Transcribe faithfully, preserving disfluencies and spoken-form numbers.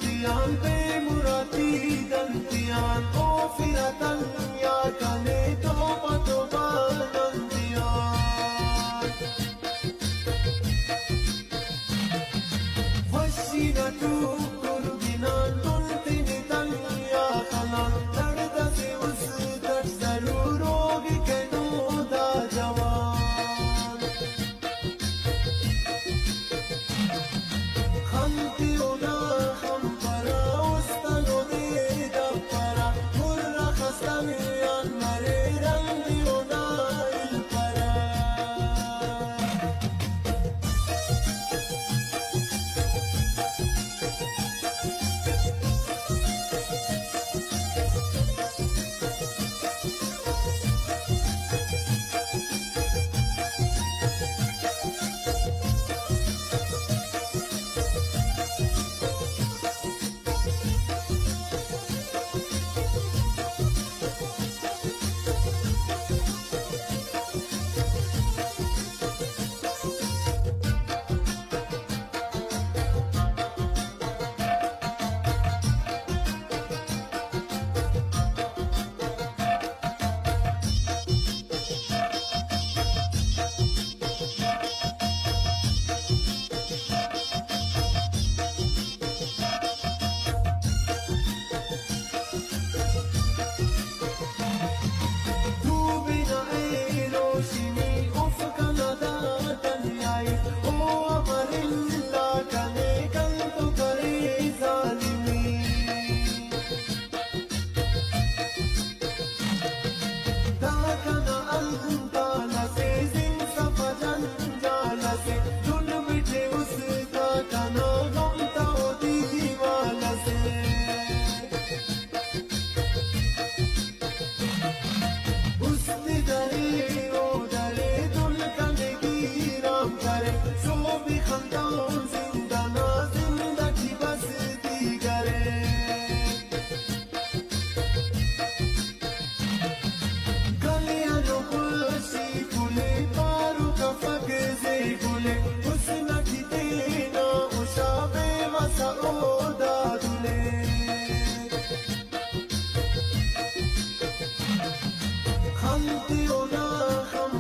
تیان بے مراتی دن تیان او فرتن یا کنے توبہ توبہ نن تیان۔ وشی نا ٹوکر بنان تون تینے تنیا خلان، دڑد اسے است اٹ ضرور ہوگی کنو دا جوان۔ خن تے اونا خمپرا، است اودے دپرا، مر خستن آن مرے رند اونا الپرا۔ تو بنا اے روشنی افق نا دا تنیائی، او امر اللہ کنے کن تو کرے ظالمی۔ دا کنا الم تال اسے، زند سفا جنجال اسے، ظلم ٹے اس دا کنا غم تا او دیوال اسے۔ است درے او درے دل کنے گیرام کرے، سوبی خندان زندہ نا زندہ ٹی بس دی کرے۔ گلے آنو خوشی کلے، پارو کفک زی گلے، حسن ٹی تینا خوشا بے وسا او دا دلے۔ خن تے اونا خم